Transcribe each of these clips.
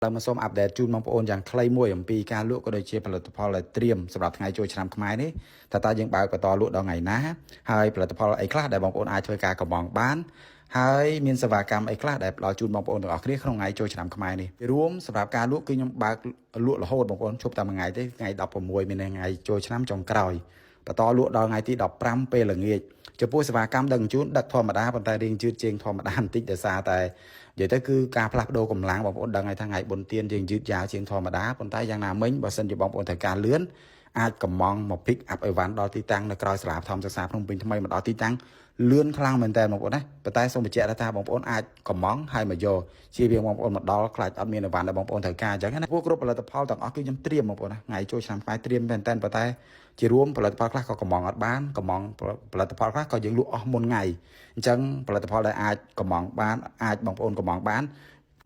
ឡើងមកសូម update ជូនបងប្អូនយ៉ាងខ្លីមួយអំពីការលក់ក៏ដូចជាផលិតផលដែលត្រៀមសម្រាប់ថ្ងៃចូលឆ្នាំខ្មែរនេះតើតើយើងបើកបន្តលក់ដល់ថ្ងៃណាហើយផលិតផលអីខ្លះដែលបងប្អូនអាចធ្វើការកម្ម៉ង់បានហើយមានសេវាកម្មអីខ្លះដែលផ្ដល់ជូនបងប្អូនទាំងអស់គ្នាក្នុងថ្ងៃចូលឆ្នាំខ្មែរនេះរួមសម្រាប់ការលក់គឺខ្ញុំបើកលក់រហូតបងប្អូនឈប់តែមួយថ្ងៃទេថ្ងៃ16មានថ្ងៃចូលឆ្នាំចុងក្រោយបន្តលក់ដល់ថ្ងៃទី15ពេលល្ងាចចំពោះសេវាកម្មដឹកជញ្ជូនដឹកធម្មតាប៉ុន្តែរៀងយឺតជាងធម្មតាបន្តិចដោយសារតែនិយាយទៅគឺការផ្លាស់ប្ដូរកម្លាំងបងប្អូនដឹងហើយថាថ្ងៃបុណ្យទានយើងយឺតយ៉ាវជាងធម្មតាប៉ុន្តែយ៉ាងណាមិញបើសិនជាបងប្អូនត្រូវការលឿនអាចកម្ម៉ង់មក pick up អីវ៉ាន់ដល់ទីតាំងនៅក្រោយសាលាបឋមសិក្សាភ្នំពេញថ្មីមកដល់ទីតាំងលឿនខ្លាំងមែនតើបងប្អូនណាប៉ុន្តែសូមបញ្ជាក់ថាបងប្អូនអាចកម្ម៉ង់ហើយមកយកជាវាបងប្អូនមកដល់ខ្លាចអត់មានអីវ៉ាន់ដែលបងប្អូនត្រូវការអញ្ចឹងណាពួកគ្រប់ផលិតផលទាំងអស់គឺខ្ញុំត្រៀមបងប្អូនណាថ្ងៃចូលឆ្នាំខ្មែរត្រៀមមែនតើប៉ុន្តែជារួមផលិតផលខ្លះក៏កម្ម៉ង់អត់បានកម្ម៉ង់ផលិតផលខ្លះក៏យើងលក់អស់មុនថ្ងៃអញ្ចឹងផលិតផលដែលអាចកម្ម៉ង់បានអាចបងប្អូនកម្ម៉ង់បាន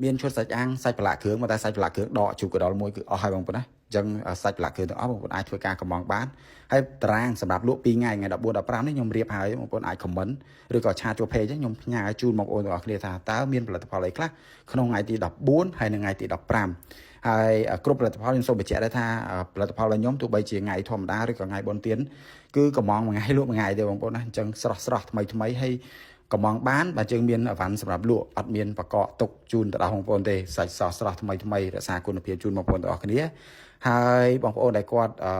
មានឈុតសាច់អាំងសាច់ប្រឡាក់គ្រឿងប៉ុន្តែសាច់ប្រឡាក់គ្រឿងដកជូរកដុលមួយគឺអស់ហើយបងប្អូនណាអញ្ចឹងសាច់ប្រឡាក់គ្រឿងទាំងអស់បងប្អូនអាចធ្វើការកម្ម៉ង់បានហើយតារាងសម្រាប់លក់2ថ្ងៃថ្ងៃ14 15នេះខ្ញុំរៀបហើយបងប្អូនអាច comment ឬក៏chat ចូល page ខ្ញុំផ្ញើជូនបងប្អូនទាំងអស់គ្នាថាតើមានផលិតផលអីខ្លះក្នុងថ្ងៃទី14ហើយនិងថ្ងៃទី15ហើយគ្រប់ផលិតផលខ្ញុំសូមបញ្ជាក់ដែរថាផលិតផលរបស់ខ្ញុំទោះបីជាថ្ងៃធម្មតាឬក៏ថ្ងៃបុណ្យទានគឺកម្ម៉ង់មួយថ្ងៃលក់មួយថ្ងៃទេបងប្អូនណាអញ្ចឹងស្រស់ស្រស់ថ្មីថ្មីហើយកម្ម៉ង់បានបើយើងមានអីវ៉ាន់សម្រាប់លក់អត់មានបកកទុកជូនទៅដល់បងប្អូនទេសាច់សស្រស់ថ្មីថ្មីរក្សាគុណភាពជូនបងប្អូនទាំងអស់គ្នាហើយបងប្អូនដែលគាត់អឺ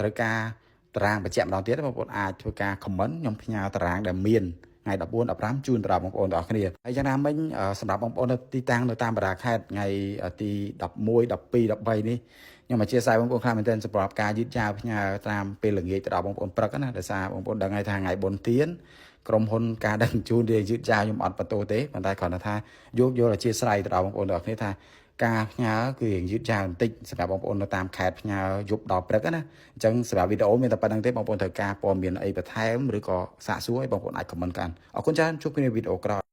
ត្រូវការតារាងបញ្ជាក់ម្ដងទៀតបងប្អូនអាចធ្វើការ comment ខ្ញុំផ្ញើតារាងដែលមានថ្ងៃ14 15ជូនទៅដល់បងប្អូនទាំងអស់គ្នាហើយយ៉ាងណាមិញសម្រាប់បងប្អូននៅទីតាំងនៅតាមបណ្ដាខេត្តថ្ងៃទី11 12 13នេះខ្ញុំអធ្យាស្រ័យបងប្អូនខ្លាំងមែនទែនសម្រាប់ការយឺតយ៉ាវផ្ញើតាមពេលល្ងាចទៅដល់បងប្អូនព្រឹកណាដោយសារបងប្អូនដឹងហើយថាថ្ងៃបុណ្យទានក្រុមហ៊ុនការដឹកជញ្ជូនវាយឺតយ៉ាវខ្ញុំអត់បន្ទោសទេប៉ុន្តែគ្រាន់តែថាយោគយល់អធ្យាស្រ័យទៅដល់បងប្អូនទាំងអស់គ្នាថាការផ្ញើគឺរៀងយឺតយ៉ាវបន្តិចសម្រាប់បងប្អូននៅតាមខេត្តផ្ញើយប់ដល់ព្រឹកណាអញ្ចឹងសម្រាប់វីដេអូមានតែប៉ុណ្ណឹងទេបងប្អូនត្រូវការព័ត៌មានអីបន្ថែមឬក៏សាកសួរឲ្យបងប្អូនអាច comment កាន់អរគុណច្រើនជួបគ្នាវីដេអូក្រោយ។